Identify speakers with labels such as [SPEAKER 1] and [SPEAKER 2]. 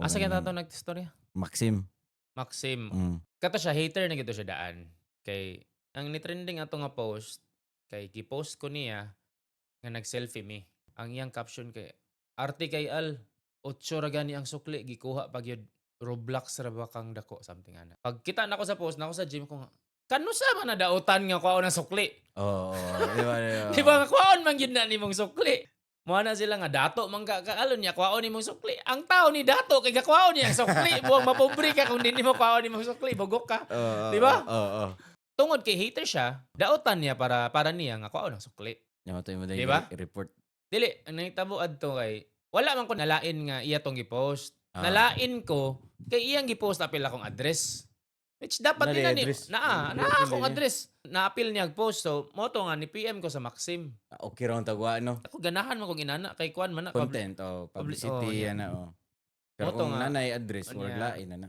[SPEAKER 1] Asa kaya tato nag-istorya?
[SPEAKER 2] Maxim.
[SPEAKER 1] Maxim. Kato siya, hater na gito siya daan. Kay ang ni-trending ato nga post kay gi-post ko niya nga nag-selfie mi. Ang iyang caption kay, "Arte kay Al, 8 ra gani ang sukli, gikuha pag yun, Roblox ra ba kang dako," something ana. Pag kita nako sa post nako sa gym ko nga, kanusa man na dautan nga kuhaon ang sukli?
[SPEAKER 2] Oo, di ba? Di ba?
[SPEAKER 1] Di ba nga kuhaon man gyud na nimong sukli? Mo na sila nga dato man ka kaalon niya kuhaon nimong sukli. Ang tao ni dato kay gakuhaon niya ang sukli. Buwang mapobre ka kung di nimo kuhaon nimong sukli, bugok ka.
[SPEAKER 2] Oo,
[SPEAKER 1] Di ba?
[SPEAKER 2] Oo.
[SPEAKER 1] Tungod kay hater siya, dautan niya para niya nga kuhaon ang sukli.
[SPEAKER 2] Nya mo
[SPEAKER 1] Di ba?
[SPEAKER 2] I-report.
[SPEAKER 1] Dili, ang nahitabo adto kay wala man ko nalain nga iya tong gipost. Nalain ko kay iyang gipost apil akong address. Which dapat
[SPEAKER 2] Naa
[SPEAKER 1] din na ni
[SPEAKER 2] address.
[SPEAKER 1] naa,
[SPEAKER 2] Naa
[SPEAKER 1] naa akong
[SPEAKER 2] niya.
[SPEAKER 1] Address. Naapil niya og post, so mo to nga ni PM ko sa Maxim.
[SPEAKER 2] Ah, okay ra ang tagwa, no?
[SPEAKER 1] Ako ganahan man kong inana kay kuan man na
[SPEAKER 2] Content, oh, publicity,
[SPEAKER 1] oh, yeah.
[SPEAKER 2] ana, oh. Pero
[SPEAKER 1] Mo to
[SPEAKER 2] kung
[SPEAKER 1] nga,
[SPEAKER 2] nanay address,
[SPEAKER 1] ano
[SPEAKER 2] wala
[SPEAKER 1] yan.
[SPEAKER 2] lain na na.